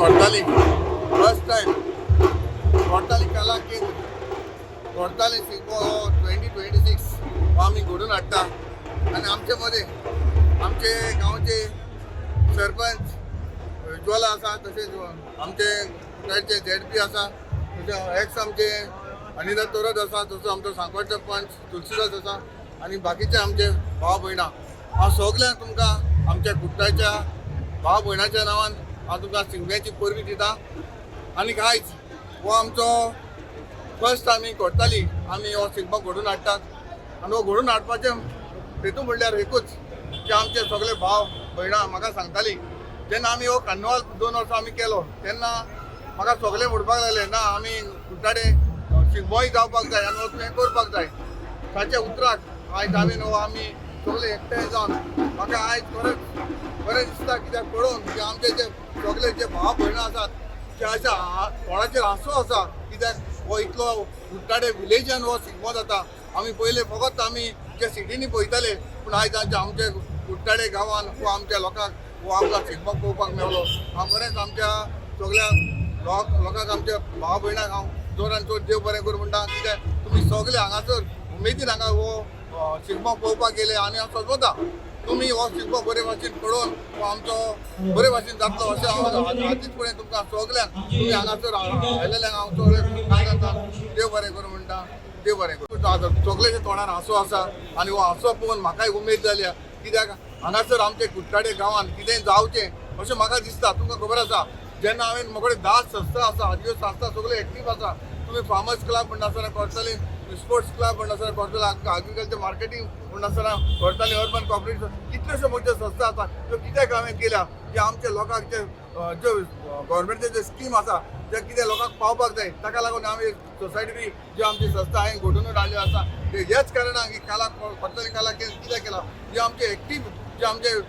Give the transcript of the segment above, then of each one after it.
Cortalim first time Cortalim Kala Kendra, Cortalim Shigmo 2026 हो आमी घडोवन हाडटा आनी आमचे मदें आमचे गांवचे सरपंच ज्वाला आसा, तशेंच आमचे कुटाळचे झेड पी आसा, तशें एक्स आमचे अनिता तोरत आसा, तसो आमचो सांकवाळचो पंच तुलसीदास आसा आनी बाकीचे आमचे भाव भयणां. हांव सगल्यांक तुमकां आमच्या कुट्टाच्या भाव भयणाच्या नांवान हांव तुमकां शिगम्याची परबी दिता. आनी आयज हो आमचो फर्स्ट आमी कोरताली आमी हो शिगमो घडोवन हाडटात आनी हो घडोवन हाडपाचें हेतू म्हणल्यार एकूच की आमचे सगळे भाव भयणां म्हाका सांगताली, जेन्ना आमी हो कार्निवाल 2 वर्सां आमी केलो तेन्ना म्हाका सगळे म्हणपाक लागले, ना, आमी कुट्टाडे शिगमोय जावपाक जाय आनी हो तुवें करपाक जाय. ताच्या उतराक आयज हांवें हो आमी सगळे एकठांय जावन म्हाका आयज खरेंच बरें दिसता, कित्याक पळोवन की आमचे जे सगळे जे भाव भयणां आसात ते अशा तोंडाचेर हांसो आसा, कित्याक हो इतलो कुट्टाडे विलेजान हो शिगमो जाता. आमी पयले फकत आमी जे सिटींनी पळयताले, पूण आयज आमच्या आमचे कुट्टाडे गांवान हो आमच्या लोकांक हो आमकां शिगमो पळोवपाक मेवलो. हांव खरेंच आमच्या सगळ्या लोकांक, आमच्या भाव भयणांक हांव जोरान जोर देव बरें करूं म्हणटा, कित्याक तुमी सगळे हांगासर उमेदीन हांगा हो शिगमो पळोवपाक गेले आनी हांव सजवता तुमी हो शिगमो बरे भाशेन पळोवन हो आमचो बरे भाशेन जातलो अशें हांव आदींच फुडें तुमकां सगल्यांक, तुमी हांगासर आयलेल्यांक हांव सगळ्यांक देव बरें करूं म्हणटा. देव बरें करूं. आतां सगळ्याच्या तोंडार हांसो आसा आनी हो हांसो पळोवन म्हाकाय उमेद जाल्या, कित्याक हांगासर आमचे कुट्टाडे गांवांत कितेंय जावचें अशें म्हाका दिसता. तुमकां खबर आसा, जेन्ना हांवें म्हजे कडेन 10 संस्था आसा, ह्यो संस्था सगळ्यो एक्टीव आसा. तुमी फार्मर्स क्लब म्हणटा आसतना, कोरतालीम स्पोर्ट्स क्लब म्हणटा आसतना, कोरतालीम एग्रीकल्चर मार्केटींग म्हणटा आसतना, कोरतालीम अर्बन कॉपरेटिव्ह, कितल्योश्यो मोठ्यो संस्था आसा, त्यो कित्याक हांवें केल्या की आमच्या लोकांक जे ज्यो गव्हर्मेंटाचे जे स्कीम आसा ते कितें लोकांक पावपाक जाय. ताका लागून आमी सोसायटी बी ज्यो आमची संस्था हांवें घडोवन हाडल्यो आसा, ते ह्याच कारणान की कला कोरतालीम कला केंद्र कित्याक केला, जे आमचे एक्टीव जे आमचे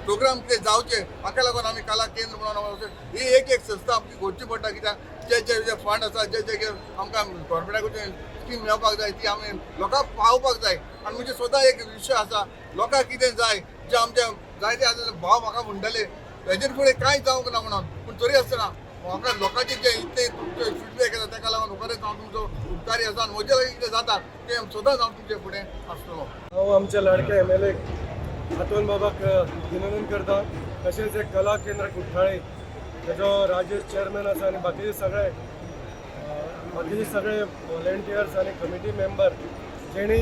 प्रोग्राम कितें जावचे हाका लागून आमी कला केंद्र म्हणून ही एक एक संस्था आमची घडची पडटा, कित्याक जे जे जे फंड आसा, जे जे आमकां गव्हर्मेंटा कडसून स्कीम मेळपाक जाय, ती आमी लोकांक पावपाक जाय. आनी म्हणजे स्वता एक विशय आसा, लोकांक कितें जाय, जे आमचे जायते आसा भाव म्हाका म्हणटाले हेजेर फुडें कांय जावंक ना म्हणून, पूण तरी आसतना म्हाका लोकांचे जे इतले तुमचे फिडबॅक येता ताका लागून खरेंच हांव तुमचो उपकारी आसा आनी म्हजे लागीं कितें जाता तें सदांच हांव तुमचे फुडें आसतलो. हांव आमच्या लाडक्या एमएलए आतोन बाबाक अभिनंदन करता. तशेंच एक कला केंद्र कुठ्ठाळे तेजो राजेश चेअरमॅन आसा आनी बाकीचे सगळे व्हॉलेंटियर्स आनी कमिटी मेंबर, जेणी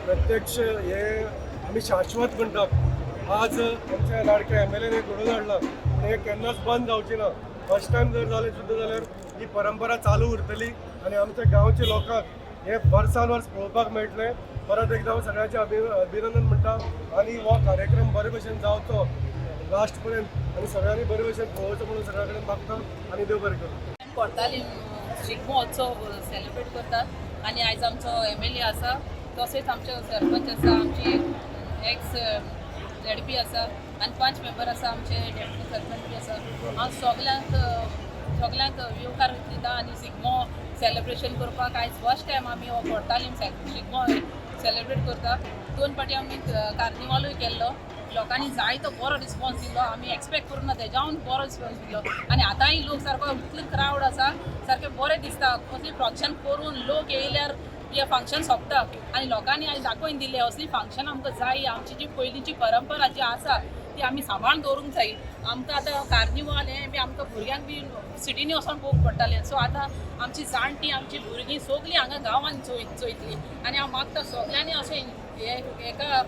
प्रत्यक्ष हे आमी शाश्वत म्हणटात, आज आमच्या लाडक्या एमएलएने घडोवन हाडलां पूण हें केन्नाच बंद जावचें ना. फर्स्ट टायम जर जालें सुद्दां जाल्यार ही परंपरा चालू उरतली आनी आमच्या गांवच्या लोकांक हे वर्सान वर्स पळोवपाक मेळटलें. परत एकदा हांव सगळ्यांचें अभिनंदन म्हणटा आनी हो कार्यक्रम बरे भशेन जावचो लास्ट पर्यंत आनी सगळ्यांनी बरे भशेन पळोवचो म्हणून सगळ्या कडेन मागता आनी देव बरें करूं. कोरतालीम शिगमो उत्सव सेलिब्रेट करतात आनी आयज आमचो एमएलए आसा, तशेंच आमचो सरपंच आसा, आमची एक्स झेडपी आसा आनी पांच मेंबर आसा, आमचे डेप्युटी सरपंच बी आसा. हांव सगल्यांक सगल्यांक येवकार दिता आनी शिगमो सेलिब्रेशन करपाक आयज फर्स्ट टायम आमी हो कोरतालीम शिगमो सेलिब्रेट करता. दोन फावटी आमी कार्निवालूय केल्लो. लोकांनी जायतो बरो रिस्पॉन्स दिलो. आमी एक्सपेक्ट करूं ना तेज्याहून बरो रिस्पॉन्स दिलो आनी आतांय लोक सारको इतलो क्रावड आसा, सारकें बरें दिसता. कसली फंक्शन करून लोक येयल्यार हें फंक्शन सोंपता आनी लोकांनी आयज दाखोवन दिलें, असली फंक्शन आमकां जाय. आमची जी पयलींची परंपरा जी आसा ती आमी सांबाळून दवरूंक जाय. आमकां आतां कार्निवाल हें बी आमकां भुरग्यांक बी सिटींनी वचोन पळोवंक पडटालें. सो आतां आमची जाणटी, आमची भुरगीं सगलीं हांगा गांवांत चोयतलीं आनी हांव मागता सगल्यांनी अशें हें हेका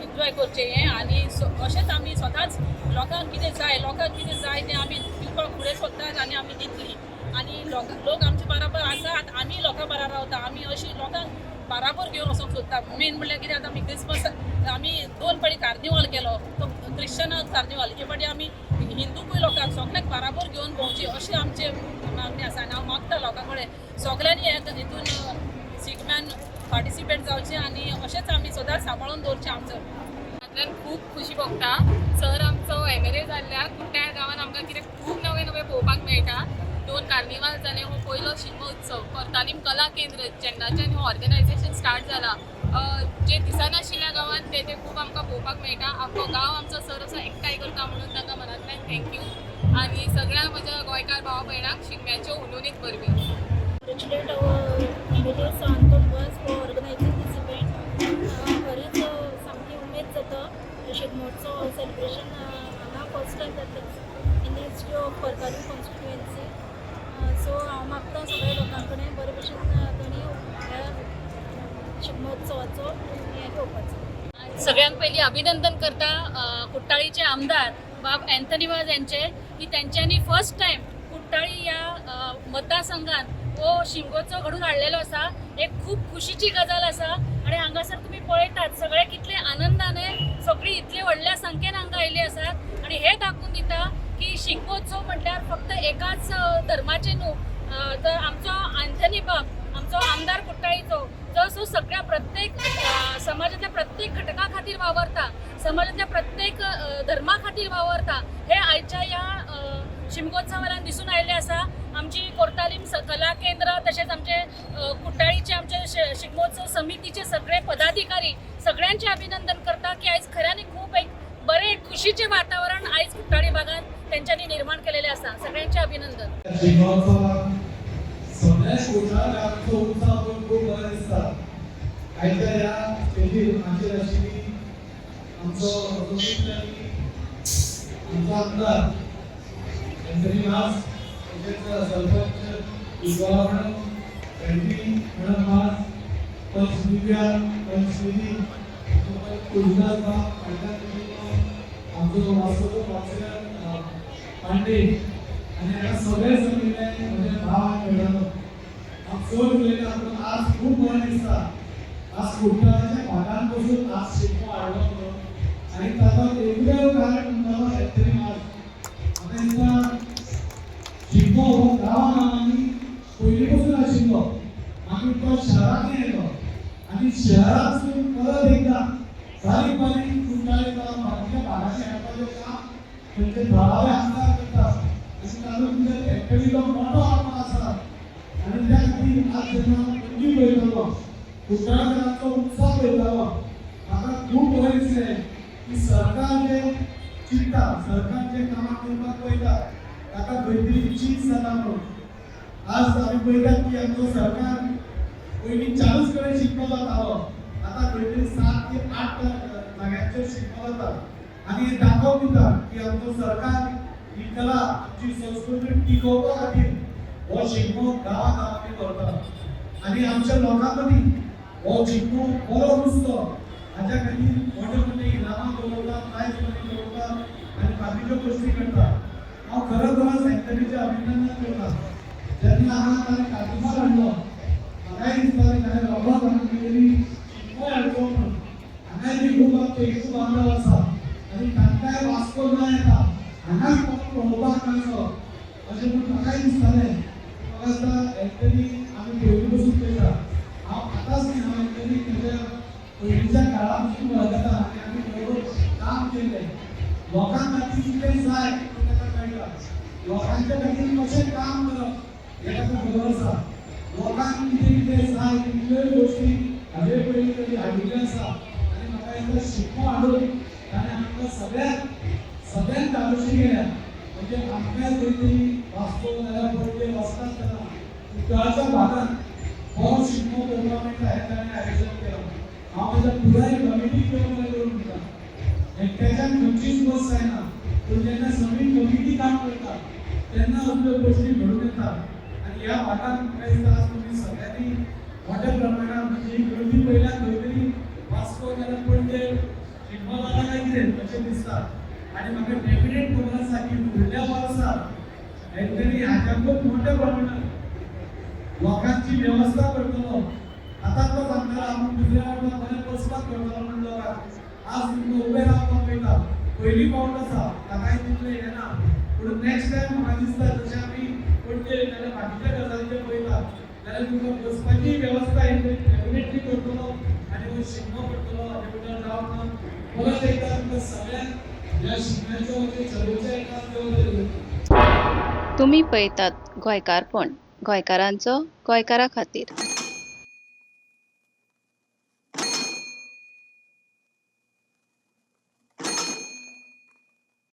एन्जॉय करचें हें आनी अशेंच आमी सदांच लोकांक कितें जाय, लोकांक कितें जाय तें आमी दिवपाक फुडें सरतात आनी आमी दितलीं. आनी लोक आमचे बराबर आसात, आमी लोकां बराबर रावता. आमी अशी लोकांक बराबर घेवन वचोंक सोदता. मेन म्हणल्यार कितें, आतां आमी क्रिसमस आमी दोन फावटी कार्निवाल केलो, तो क्रिश्चनाक कार्निवाल, हे फावटी आमी हिंदूकूय लोकांक सगल्यांक बराबर घेवन भोंवची अशी आमची मागणी आसा. आनी हांव मागता लोकां कडेन, सगल्यांनी हितून शिगम्यान पार्टिसिपेट जावचें आनी अशेंच आमी सदांच सांबाळून दवरचें आमचो. हातूंतल्यान खूब खुशी भोगता. सर आमचो एमएलए जाल्ल्याक कुट्टाळ गांवान आमकां कितें खूब नवें नवें पळोवपाक मेळटा. दोन कार्निवाल जाले, हो पयलो शिगमो उत्सव. कोरतालीम कला केंद्र जेन्नाच्यान हो ऑर्गनायझेशन स्टार्ट जाला, जे दिसनाशिल्ल्या गांवांत ते ते खूब आमकां पळोवपाक मेळटा. आख्खो गांव आमचो सर असो एकठांय करता म्हणून तांकां मनांतल्यान thank you. आनी सगळ्या म्हज्या गोंयकार भावा भयणांक शिगम्याच्यो हुनहुनीत परबीं. Congratulate our MLA Sir Anton Vaz for organizing this event. खरेंच सामकी उमेद जाता शिगमोत्सव सेलिब्रेशन हांगा फर्स्ट टायम जाता in the history of Cortalim constituency. So हांव मागता सगळ्या लोकां कडेन बरे भशेन तांणी ह्या शिगमोत्सवाचो हें घेवपाचो. सगळ्यांत पयलीं अभिनंदन करता कुट्टाळीचे आमदार बाब अँथनी वाज यांचे की त्यांच्यानी फर्स्ट टायम कुट्टाळी ह्या मतदारसंघात हो शिमगोत्सव घडून हाडलेलो आसा. एक खूब खुशीची गजाल आसा आनी हांगासर तुमी पळयतात सगळे कितले आनंदाने सगळी इतले व्हडल्या संख्येन हांगा आयिल्ले आसात आनी हे दाखोवन दिता की शिगमोत्सव म्हटल्यार फक्त एकाच धर्माचे न्हू, तर आमचो अँथनी बाब आमचो आमदार कुट्टाळीचो जो सगळ्या प्रत्येक समाजातल्या प्रत्येक घटका खातीर वावरता, समाजातल्या प्रत्येक धर्मा खातीर वावरता, हे आयच्या ह्या शिमगोत्सवान दिसून आयिल्लें आसा. आमची कोर्तालीम कला केंद्र तशेंच आमचे कुट्टाळीचे आमचे शिगमोत्सव समितीचे सगळे पदाधिकारी सगळ्यांचे अभिनंदन करता की आयज खऱ्यांनी खूब एक बरें खुशीचें वातावरण आयज कुट्टाळी भागान तेंच्यांनी निर्माण केलेलें आसा. सगळ्यांचे अभिनंदन. शिगमोत्सवाक सगळ्या कुटाळांचो उत्साह पळोवन खूब बरें दिसता. आयच्या ह्या स्टेजीर माचयेर आशिल्ली आमचो आमचो आमदार अँथनी वाज, तशेंच सरपंच इस्वाला मॅडम, एलपी मॅडम वाज, पंच दिव्या, पंच निधी, तुळजास बाब, आमचो वास्कोचो कावन्सिलर पांडे आनी हांगा सगळे जमिल्ले म्हजे भाव आनी भयणांनो, हांव चड उलयना पूण आज खूब बरें दिसता. आज कुट्टाळ्याच्या भागान बसून आज शिगमो हाडलो म्हणून आनी ताचो एकमेव कारण म्हणटा तो अँथनी वाज. म्हाका दिसता शिगमो हो गांवा गांवांनी पयलीं पसून आशिल्लो, मागीर तो शहरांनी आयलो आनी शहरांतसून परत एकदां बारीक बारीक कुट्टाळे जावं बाकीच्या भागांनी हाडपाचें काम थंयचे थळावे आमदार करतात आनी तातूंत भितर अँथनीचो मोठो वांटो आसा. आनी त्या खातीर आज जेन्ना पणजी पळयतालो, कुट्टाळकारांचो उत्साह पळयतालो, म्हाका खूब बरें दिसलें की सरकार जें चिंत्ता, सरकार जें कामां करपाक पळयता ताका खंय तरी चीज जाता म्हणून. आज आमी पळयतात की आमचो सरकार पयलीं चारूच कडेन शिगमो जातालो, आतां खंय तरी 7 ते 8 जाग्यांचेर शिगमो जाता आनी हें दाखोवन दिता की आमचो सरकार ही कला, आमची संस्कृती टिकोवपा खातीर हो शिगमो गांवा गांवांनी दवरता आनी आमच्या लोकां मदीं हो शिगमो बरो रुजतो हाज्या खातीर मोठे मोठे इनामां दवरता, प्रायज मनी दवरता आनी बाकीच्यो गोश्टी करता. हांव खरोखरच अँथनीचें अभिनंदन करता. जेन्ना हांगा ताणें कार्निवाल हाडलो, म्हाकाय दिसतालें ताणें रोखडोच हांगा खंय तरी शिगमो हाडचो म्हणून. हांगाय बी खूब आमचे हिंदू बांधव आसा आनी तांकांय वास्को ना येता हांगाच पळोवपाक मेळचो अशें म्हूण म्हाकाय दिसतालें. म्हाका दिसता अँथनी आमी पयलीं पसून पळयता, हांव आतांच न्ही, हांव अँथनी म्हज्या पयलींच्या काळा पसून वळखता आनी आमी बरोबर काम केल्लें. लोकां खातीर कितें जाय तें ताका कळटा, लोकांच्या खातीर कशें काम करप हें ताका खबर आसा, लोकांक कितें कितें जाय तितल्योय गोश्टी हाजे पयलीं ताणी हाडिल्ल्यो आसा. आनी म्हाका एकदां शिगमो हाडून ताणें आमकां सगळ्यांक धादोशी केल्या. म्हणजे आमकांय खंय तरी वास्को नाल्यार पणजे वचनासतना कुट्टाळच्या भागांत हो शिगमो पळोवपाक मेळटा हें ताणें आयोजन केलां. हांव म्हज्या पुराय कमिटीक देव बरें करूं म्हणटा. एकट्याच्यान खंयचीच गोश्ट जायना, पूण जेन्ना सगळी कमिटी काम करता तेन्ना असल्यो गोश्टी घडून येता. आनी ह्या भागांत म्हाका दिसता आज तुमी सगळ्यांनी मोठ्या प्रमाणात म्हणजे ही गर्दी पळयल्यार खंय तरी वास्को नाल्यार पणजे शिगमो जाता काय कितें अशें दिसता. आनी म्हाका डेफिनेट खबर आसा की फुडल्या वर्सा अँथनी हाच्याकून मोठ्या प्रमाणात लोकांची वेवस्था करतलो. आतां तो सांगतालो आपूण दुसऱ्या वांगडा बरें बसपाक करतलो म्हण लोकांक. आज तुमकां उबें रावपाक मेळटा, पयली पावट आसा, ताकाय तितलें हें ना, पूण नेक्स्ट टायम म्हाका दिसता जशें आमी पणजे नाल्यार बाकीच्या गजालीचेर पळयता जाल्यार तुमकां बसपाची वेवस्था डेफिनेटली करतलो आनी हो शिगमो करतलो हाजे बद्दल डावट ना. परत एकदां तुमकां सगळ्यांक ह्या शिगम्याच्यो शुभेच्छा एकदां देव बरें करूं. तुमी पळयतात गोंयकारपण, गोंयकारांचो गोंयकारा खातीर.